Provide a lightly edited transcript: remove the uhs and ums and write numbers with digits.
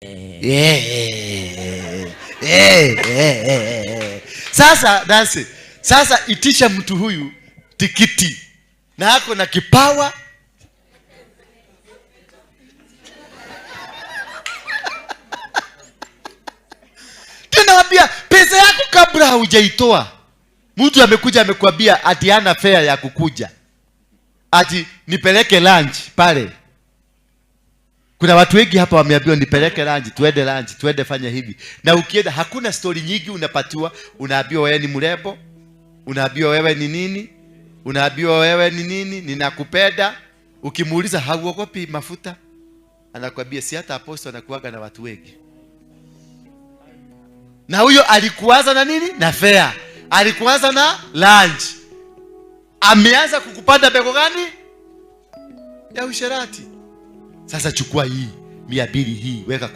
Yeah. Yeah, yeah, yeah. Sasa Nancy, sasa itisha mtu huyu tikiti na ako na kipawa. Tunawambia pesa yako kabla haujaitoa, mtu amekuja amekwambia ati hana fare ya kukuja, ati nipeleke lunch pale. Kuna watu wengi hapa wameambiwa nipeleke lunch, tuende lunch, tuende fanya hivi. Na ukienda hakuna story nyingi unapatiwa, unaambiwa wewe ni mrembo, unaambiwa wewe ni nini, unaambiwa wewe ni nini, ninakupenda. Ukimuuliza hauogopi mafuta, anakwambia si hata apostle anakuaga na watu wengi. Na huyo alikuanza na nini? Na fare. Alikuanza na lunch. Ameanza kukupanda mbegu gani? Ya usherati. Sasa chukua hii 200 hii weka kwa